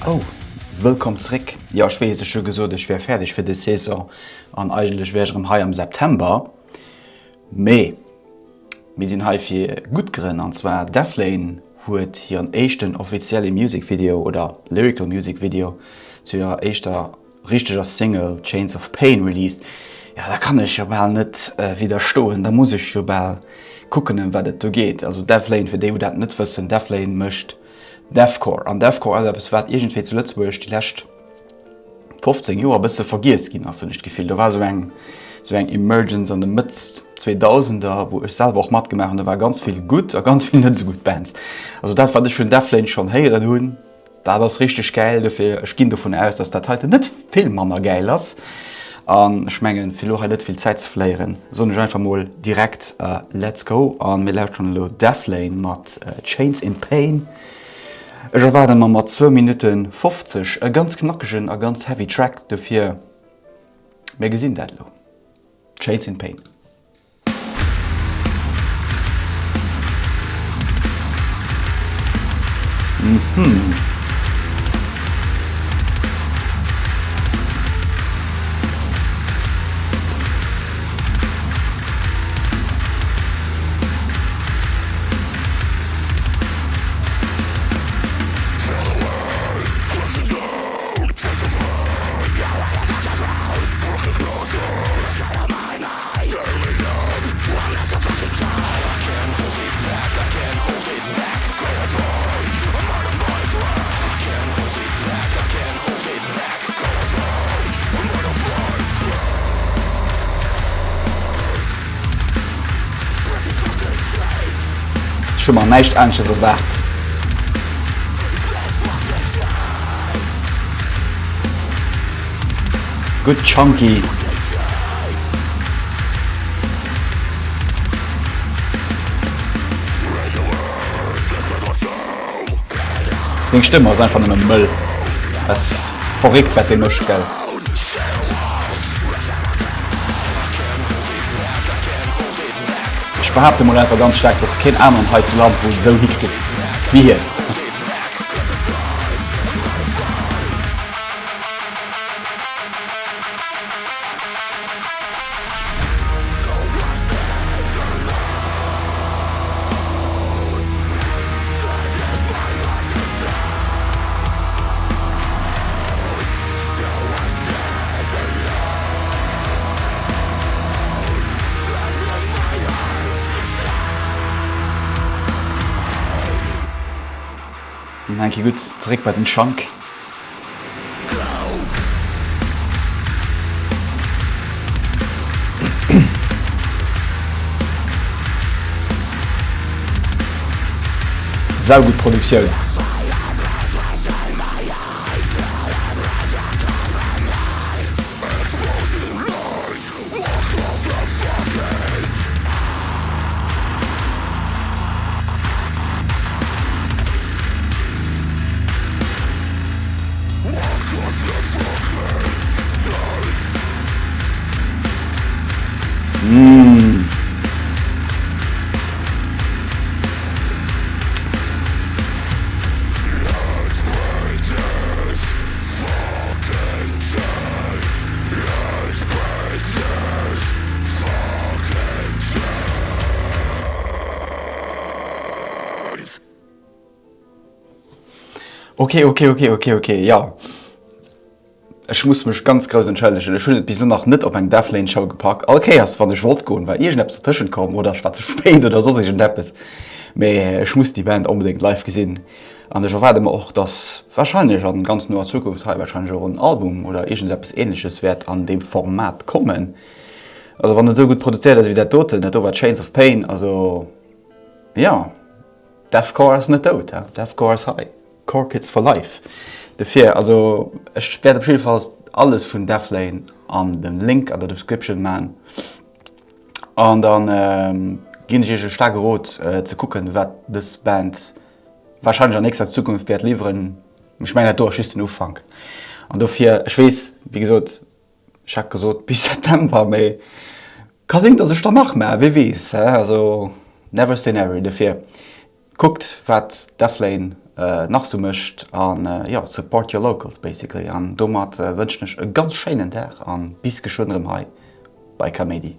Oh, wëllkomm zréck. Jo, ech weess, ech hu gesot, ech wär fäerdeg fir des Saison an eigentlech wär ech erëm hei am September. Mee mir sinn hei fir gutt Grënn, an zwar Deathlane huet hiren éischten offizielle Music Video oder Lyrical Music Video zu hirer éischter richteger Single Chains of Pain released. Jo, da kann ech jo bal net widderstoen, da muss ech jo bal kucken ëm wat et do geet. Also Deathlane, fir déi wou dat net wëssen, Deathlane mécht Deathcore an Deathcore ass eppes wat iergendwéi zu Lëtzebuerg déi lescht 15 Joer e bësse vergiess ginn ass, hunn ech d'Gefill. Do war esou eng, esou eng Emergence an de Mëtt 2000er, wou ech selwer och matgemaach hunn. Do war ganz vill gutt a ganz vill net esou gutt Bands. Also dat, wat ech vun Deathlane schonn héieren hunn, dat ass richteg gäil. Dofir, ech ginn dovun aus, dass dat heiten net vill manner gäil ass. An ech mengen, fir elo hei net vill Zäit ze verléieren, soen ech einfach mol direkt Let's go a mir lauschteren elo Deathlane mat Chains in Pain. Ech erwaarde mer mat zwou Minutte 50 e ganz knackegen a ganz heavy Track, dofir mir gesinn dat elo. Chains in Pain. Mhm. Ech hu mer näischt anesches erwaart. Gutt chunky. Seng Stëmm ass einfach nëmme mëll. Ass verréckt wat dee mécht, gell? Ech behaapte mol einfach ganz staark, dass keen aneren hei zu Land wou et esou hikritt wéi hien. Dann eng Kéier gutt zeréck bei den Chunk. Saugutt Produktioun. Mmh. Ok, ok, ok, ok, ok, jo. Ech muss mech ganz grouss entschëllegen, ech hunn et bis elo nach net op eng Deathlane Show gepackt. All Kéiers wann ech wollt goen, war iergendeppes dertëschent komm oder ech war ze spéit oder soss iergendeppes. Mee ech muss déi Band onbedéngt live gesinn. An ech erwaarde mer och, dass wahrscheinlech an ganz noer Zukunft hei wahrscheinlech och en Album oder iergendeppes Ähnleches wäert an deem Format kommen. Also wann et esou gutt produzéiert ass wéi dat doten, dat do war Chains of Pain, also jo, Deathcore ass net dout, he, Deathcore ass hei, Core Kids for life. Dofir, also ech wäert op jiddefalls alles vun Deathlane an dem Link an der Description man. An dann ginn ech iech e staarke Rot ze kucken, wat dës Band wahrscheinlech an nächster Zukunft wäert liwweren. Ech mengen dat do ass just den Ufank. An dofir, ech weess, wéi gesot, ech hat gesot bis September, mee ka sinn, datt ech der nach maachen, wie weess. Also never say never. Dofir kuckt wat Deathlane. nach sou mécht an jo, support your locals basically. An domat wënschen ech e ganz schéinen Dag an bis geschwënn erëm hei bei Kaméidi.